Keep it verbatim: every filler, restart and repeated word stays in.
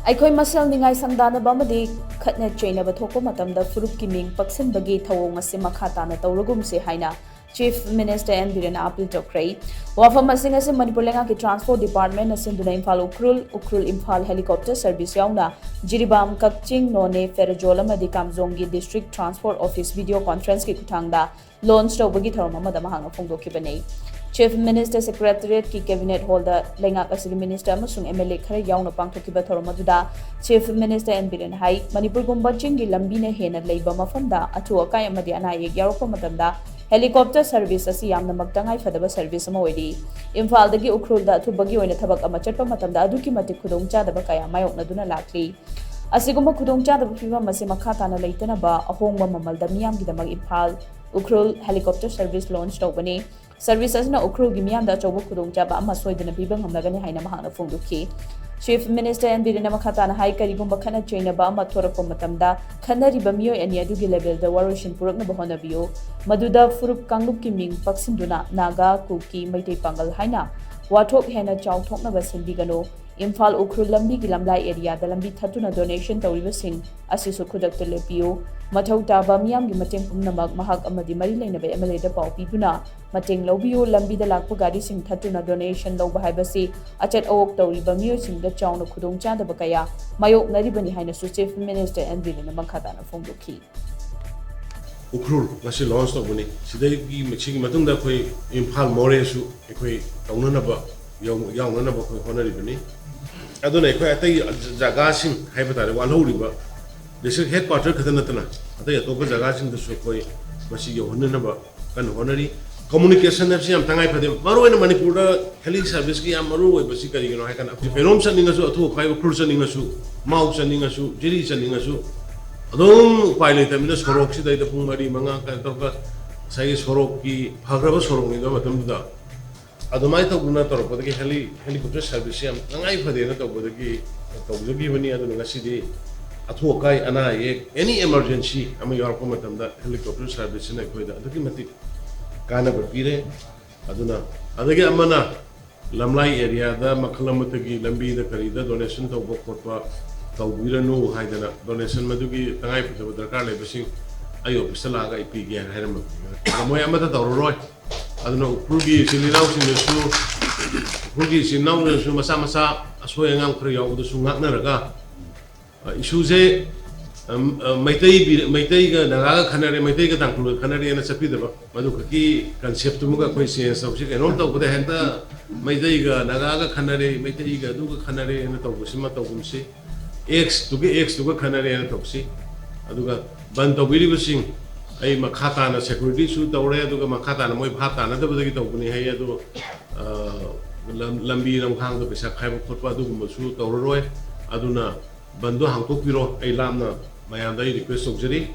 ꯑꯩꯈꯣꯏ ꯃꯁꯦꯜ ꯅꯤꯡꯉꯥꯏ ꯁꯪꯗꯥꯅꯕ ꯑꯃꯗꯤ ꯈꯠꯅ ꯆꯩꯅꯕ ꯊꯣꯛꯄ ꯃꯇꯝꯗ ꯐꯨꯔꯨꯞꯀꯤ ꯃꯤꯡ ꯄꯛꯁꯤꯟꯕꯒꯤ ꯊꯧꯑꯣꯡ ꯑꯁꯤ ꯃꯈꯥ ꯇꯥꯅ ꯇꯧꯔꯒꯨꯝꯁꯤ ꯍꯥꯏꯅ Chief Minister N Biren appeal ꯇꯧꯈ꯭ꯔꯦ꯫ ꯋꯥꯐꯝ ꯑꯁꯤꯡ ꯑꯁꯤ ꯃꯅꯤꯄꯨꯔ ꯂꯩꯉꯥꯛꯀꯤ Transport Department ꯅ ꯁꯤꯟꯗꯨꯅ ꯏꯝꯐꯥꯜ ꯎꯈ꯭ꯔꯨꯜ, ꯎꯈ꯭ꯔꯨꯜ ꯏꯝꯐꯥꯜ helicopter service ꯌꯥꯎꯅ ꯖꯤꯔꯤꯕꯥꯝ, ꯀꯛꯆꯤꯡ, ꯅꯣꯅꯦ, ꯐꯦꯔꯖꯣꯜ ꯑꯃꯗꯤ ꯀꯥꯝꯖꯣꯡꯒꯤ District Transport Office video conference ꯀꯤ ꯈꯨꯠꯊꯥꯡꯗ launch ꯇꯧꯕꯒꯤ ꯊꯧꯔꯝ ꯑꯃꯗ ꯃꯍꯥꯛꯅ ꯐꯣꯡꯗꯣꯛꯈꯤꯕꯅꯤ꯫ Chief Minister Secretariat ꯀꯤ Cabinet Hall ꯗ ꯂꯩꯉꯥꯛ ꯑꯁꯤꯒꯤ minister ꯑꯃꯁꯨꯡ M L A ꯈꯔ ꯌꯥꯎꯅ ꯄꯥꯡꯊꯣꯛꯈꯤꯕ ꯊꯧꯔꯝ ꯑꯗꯨꯗ Chief Minister N Biren ꯍꯥꯏ, ꯃꯅꯤꯄꯨꯔꯒꯨꯝꯕ ꯆꯤꯡꯒꯤ ꯂꯝꯕꯤꯅ ꯍꯦꯟꯅ ꯂꯩꯕ ꯃꯐꯝꯗ ꯑꯊꯨ ꯑꯀꯥꯏ ꯑꯃꯗꯤ ꯑꯅꯥ ꯑꯌꯦꯛ ꯌꯥꯎꯔꯛꯄ ꯃꯇꯝꯗ helicopter service ꯑꯁꯤ ꯌꯥꯝꯅꯃꯛ ꯇꯉꯥꯏ ꯐꯗꯕ service ꯑꯃ ꯑꯣꯏꯔꯤ꯫ ꯏꯝꯐꯥꯜꯗꯒꯤ ꯎꯈ꯭ꯔꯨꯜꯗ ꯑꯊꯨꯕꯒꯤ ꯑꯣꯏꯅ ꯊꯕꯛ ꯑꯃ ꯆꯠꯄ ꯃꯇꯝꯗ ꯑꯗꯨꯛꯀꯤ ꯃꯇꯤꯛ ꯈꯨꯗꯣꯡꯆꯥꯗꯕ ꯀꯌꯥ ꯃꯥꯌꯣꯛꯅꯗꯨꯅ ꯂꯥꯛꯂꯤ꯫ ꯑꯁꯤꯒꯨꯝꯕ ꯈꯨꯗꯣꯡꯆꯥꯗꯕ ꯐꯤꯕꯝ ꯑꯁꯤ ꯃꯈꯥ ꯇꯥꯅ ꯂꯩꯇꯅꯕ ꯑꯍꯣꯡꯕ ꯃꯃꯜꯗ ꯃꯤꯌꯥꯝꯒꯤꯗꯃꯛ Imphal Ukhrul helicopter service launch ꯇꯧꯕꯅꯤ꯫ Service ꯑꯁꯤꯅ ꯎꯈ꯭ꯔꯨꯜꯒꯤ ꯃꯤꯌꯥꯝꯗ ꯑꯆꯧꯕ ꯈꯨꯗꯣꯡꯆꯥꯕ ꯑꯃ ꯁꯣꯏꯗꯅ ꯄꯤꯕ ꯉꯝꯂꯒꯅꯤ ꯍꯥꯏꯅ ꯃꯍꯥꯛꯅ ꯐꯣꯡꯗꯣꯛꯈꯤ꯫ Chief Minister N Biren ꯅ ꯃꯈꯥ ꯇꯥꯅ ꯍꯥꯏ, ꯀꯔꯤꯒꯨꯝꯕ ꯈꯠꯅ ꯆꯩꯅꯕ ꯑꯃ ꯊꯣꯔꯛꯄ ꯃꯇꯝꯗ ꯈꯠꯅꯔꯤꯕ ꯃꯤꯑꯣꯏ ꯑꯅꯤ ꯑꯗꯨꯒꯤ level ꯗ ꯋꯥꯔꯣꯏꯁꯤꯟ ꯄꯨꯔꯛꯅꯕ ꯍꯣꯠꯅꯕꯤꯌꯨ꯫ ꯃꯗꯨꯗ ꯐꯨꯔꯨꯞ ꯀꯥꯡꯂꯨꯞꯀꯤ ꯃꯤꯡ ꯄꯛꯁꯤꯟꯗꯨꯅ ꯅꯥꯒꯥ, ꯀꯨꯀꯤ, ꯃꯩꯇꯩ, ꯄꯥꯡꯒꯜ ꯍꯥꯏꯅ ꯋꯥꯊꯣꯛ ꯍꯦꯟꯅ ꯆꯥꯎꯊꯣꯛꯅꯕ ꯁꯤꯟꯕꯤꯒꯅꯨ꯫ ꯏꯝꯐꯥꯜ ꯎꯈ꯭ꯔꯨꯜ ꯂꯝꯕꯤꯒꯤ ꯂꯝꯂꯥꯏ area ꯗ ꯂꯝꯕꯤ ꯊꯠꯇꯨꯅ donation ꯇꯧꯔꯤꯕꯁꯤꯡ ꯑꯁꯤꯁꯨ ꯈꯨꯗꯛꯇ ꯂꯦꯞꯄꯤꯌꯨ꯫ ꯃꯊꯧ ꯇꯥꯕ ꯃꯤꯌꯥꯝꯒꯤ ꯃꯇꯦꯡ ꯄꯨꯝꯅꯃꯛ ꯃꯍꯥꯛ ꯑꯃꯗꯤ ꯃꯔꯤ ꯂꯩꯅꯕ M L A ꯗ ꯄꯥꯎ ꯄꯤꯗꯨꯅ ꯃꯇꯦꯡ ꯂꯧꯕꯤꯌꯨ꯫ ꯂꯝꯕꯤꯗ ꯂꯥꯛꯄ ꯒꯥꯔꯤꯁꯤꯡ ꯊꯠꯇꯨꯅ donation ꯂꯧꯕ ꯍꯥꯏꯕꯁꯤ ꯑꯆꯠ ꯑꯋꯣꯛ ꯇꯧꯔꯤꯕ ꯃꯤꯑꯣꯏꯁꯤꯡꯗ ꯆꯥꯎꯅ ꯈꯨꯗꯣꯡꯆꯥꯗꯕ ꯀꯌꯥ ꯃꯥꯌꯣꯛꯅꯔꯤꯕꯅꯤ ꯍꯥꯏꯅꯁꯨ Chief Minister N Biren ꯅ ꯃꯈꯥ ꯇꯥꯅ ꯐꯣꯡꯗꯣꯛꯈꯤ꯫ ꯎꯈ꯭ꯔꯨꯜ ꯉꯁꯤ launch ꯇꯧꯕꯅꯤ꯫ ꯁꯤꯗꯒꯤ, ꯁꯤꯒꯤ ꯃꯇꯨꯡꯗ ꯑꯩꯈꯣꯏ ꯏꯝꯐꯥꯜ ꯃꯣꯔꯦꯁꯨ ꯑꯩꯈꯣꯏ ꯇꯧꯅꯅꯕ, ꯌꯥꯎ-, ꯌꯥꯎꯅꯅꯕ ꯑꯩꯈꯣꯏ ꯍꯣꯠꯅꯔꯤꯕꯅꯤ꯫ ꯑꯗꯨꯅ ꯑꯩꯈꯣꯏ ꯑꯇꯩ ꯖꯒꯥꯁꯤꯡ ꯍꯥꯏꯕ ꯇꯥꯔꯦ, ꯋꯥꯠꯍꯧꯔꯤꯕ district headquarter ꯈꯛꯇ ꯅꯠꯇꯅ ꯑꯇꯩ ꯑꯇꯣꯞꯄ ꯖꯒꯥꯁꯤꯡꯗꯁꯨ ꯑꯩꯈꯣꯏ ꯃꯁꯤ ꯌꯧꯍꯟꯅꯅꯕ ꯀꯟꯅ ꯍꯣꯠꯅꯔꯤ꯫ Communication ꯍꯥꯏꯕꯁꯤ ꯌꯥꯝ ꯇꯉꯥꯏ ꯐꯗꯦ꯫ ꯃꯔꯨꯑꯣꯏꯅ ꯃꯅꯤꯄꯨꯔꯗ heli service ꯀꯤ ꯌꯥꯝ ꯃꯔꯨ ꯑꯣꯏꯕꯁꯤ ꯀꯔꯤꯒꯤꯅꯣ ꯍꯥꯏ ꯀꯥꯟꯗ, ꯀꯩꯅꯣꯝ ꯆꯠꯅꯤꯡꯉꯁꯨ, ꯑꯊꯨ ꯑꯀꯥꯏ ꯎꯈ꯭ꯔꯨꯜ ꯆꯠꯅꯤꯡꯉꯁꯨ, ꯃꯥꯎ ꯆꯠꯅꯤꯡꯉꯁꯨ, ꯖꯤꯔꯤ ꯆꯠꯅꯤꯡꯉꯁꯨ, ꯑꯗꯨꯝ ꯎꯄꯥꯏ ꯂꯩꯇꯕꯅꯤꯅ ꯁꯣꯔꯣꯛꯁꯤꯗꯩꯗ ꯄꯨꯡ ꯃꯔꯤ, ꯃꯉꯥ ꯀꯩꯅꯣ ꯇꯧꯔꯒ ꯉꯁꯥꯏꯒꯤ ꯁꯣꯔꯣꯛꯀꯤ ꯐꯈ꯭ꯔꯕ ꯁꯣꯔꯣꯛꯅꯤꯗꯣ ꯃꯇꯝꯗꯨꯗ꯫ ꯑꯗꯨꯃꯥꯏꯅ ꯇꯧꯗꯅ ꯇꯧꯔꯛꯄꯗꯒꯤ heli-, helicopter service ꯁꯤ ꯌꯥꯝ ꯇꯉꯥꯏ ꯐꯗꯦꯅ ꯇꯧꯕꯗꯒꯤ ꯇꯧꯖꯈꯤꯕꯅꯤ꯫ ꯑꯗꯨꯅ ꯉꯁꯤꯗꯤ ꯑꯊꯨ ꯑꯀꯥꯏ, ꯑꯅꯥ ꯑꯌꯦꯛ, any emergency ꯑꯃ ꯌꯥꯎꯔꯛꯄ ꯃꯇꯝꯗ helicopter service ꯁꯤꯅ ꯑꯩꯈꯣꯏꯗ ꯑꯗꯨꯛꯀꯤ ꯃꯇꯤꯛ ꯀꯥꯟꯅꯕ ꯄꯤꯔꯦ꯫ ꯑꯗꯨꯅ, ꯑꯗꯒꯤ ꯑꯃꯅ ꯂꯝꯂꯥꯏ ꯑꯦꯔꯤꯌꯥꯗ ꯃꯈꯜ ꯑꯃꯠꯇꯒꯤ ꯂꯝꯕꯤꯗ ꯀꯔꯤꯗ ꯗꯣꯅꯦꯁꯟ ꯇꯧꯕ ꯈꯣꯠꯄ ꯇꯧꯕꯤꯔꯅꯨ ꯍꯥꯏꯗꯅ, ꯗꯣꯅꯦꯁꯟ ꯃꯗꯨꯒꯤ ꯇꯉꯥꯏ ꯐꯗꯕ ꯗꯔꯀꯥꯔ ꯂꯩꯕꯁꯤꯡ ꯑꯩ ꯑꯣꯐꯤꯁꯇ ꯂꯥꯛꯑꯒ ꯑꯩ ꯄꯤꯒꯦ ꯍꯥꯏꯅ ꯍꯥꯏꯔꯝꯃꯕꯅꯤ꯫ ꯑꯗ ꯃꯣꯏ ꯑꯃꯠꯇ ꯇꯧꯔꯔꯣꯏ꯫ ꯑꯗꯨꯅ ꯎꯈ꯭ꯔꯨꯜꯒꯤ ꯏꯆꯤꯜ ꯏꯅꯥꯎꯁꯤꯡꯅꯁꯨ, ꯎꯈ꯭ꯔꯨꯜꯒꯤ ꯏꯆꯤꯜ ꯏꯅꯥꯎꯅꯁꯨ ꯃꯆꯥ ꯃꯆꯥ ꯑꯁꯣꯏ ꯑꯉꯥꯝ ꯈꯔ ꯌꯥꯎꯕꯗꯁꯨ ꯉꯥꯛꯅꯔꯒ, ꯑ, ꯏꯁꯨꯁꯦ, ꯑꯝ, ꯑ, ꯃꯩꯇꯩ ꯕꯤ-, ꯃꯩꯇꯩꯒ ꯅꯥꯒꯥꯒ ꯈꯟꯅꯔꯦ, ꯃꯩꯇꯩꯒ ꯇꯥꯡꯈꯨꯜꯒ ꯈꯟꯅꯔꯦꯅ ꯆꯠꯄꯤꯗꯕ, ꯃꯗꯨ ꯈꯛꯀꯤ ꯀꯟꯁꯦꯞꯇꯨꯃꯒ ꯑꯩꯈꯣꯏ ꯆꯦꯟꯖ ꯇꯧꯁꯤ꯫ ꯀꯩꯅꯣꯝ ꯇꯧꯕꯗ ꯍꯦꯛꯇ ꯃꯩꯇꯩꯒ ꯅꯥꯒꯥꯒ ꯈꯟꯅꯔꯦ, ꯃꯩꯇꯩꯒ ꯑꯗꯨꯒ ꯈꯟꯅꯔꯦꯅ ꯇꯧꯕꯁꯤꯃ ꯇꯧꯒꯨꯝꯁꯤ꯫ ꯑꯦꯛꯁꯇꯨꯒ ꯑꯦꯛꯁꯇꯨꯒ ꯈꯟꯅꯔꯦꯅ ꯇꯧꯁꯤ꯫ ꯑꯗꯨꯒ ꯕꯟ ꯇꯧꯕꯤꯔꯤꯕꯁꯤꯡ ꯑꯩ ꯃꯈꯥ ꯇꯥꯅ ꯁꯦꯀ꯭ꯌꯨꯔꯤꯇꯤꯁꯨ ꯇꯧꯔꯦ, ꯑꯗꯨꯒ ꯃꯈꯥ ꯇꯥꯅ ꯃꯣꯏ ꯚꯥꯞ ꯇꯥꯅꯗꯕꯗꯒꯤ ꯇꯧꯕꯅꯤ ꯍꯥꯏ꯫ ꯑꯗꯣ, ꯑ, ꯂꯝ-, ꯂꯝꯕꯤ ꯂꯝꯈꯥꯡꯗ ꯄꯩꯁꯥ ꯈꯥꯏꯕ ꯈꯣꯠꯄ ꯑꯗꯨꯒꯨꯝꯕꯁꯨ ꯇꯧꯔꯔꯣꯏ꯫ ꯑꯗꯨꯅ ꯕꯟꯗꯣ ꯍꯥꯡꯇꯣꯛꯄꯤꯔꯣ, ꯑꯩ ꯂꯥꯞꯅ ꯃꯌꯥꯝꯗ ꯑꯩ ꯔꯤꯀ꯭ꯋꯦꯁ ꯇꯧꯖꯔꯤ꯫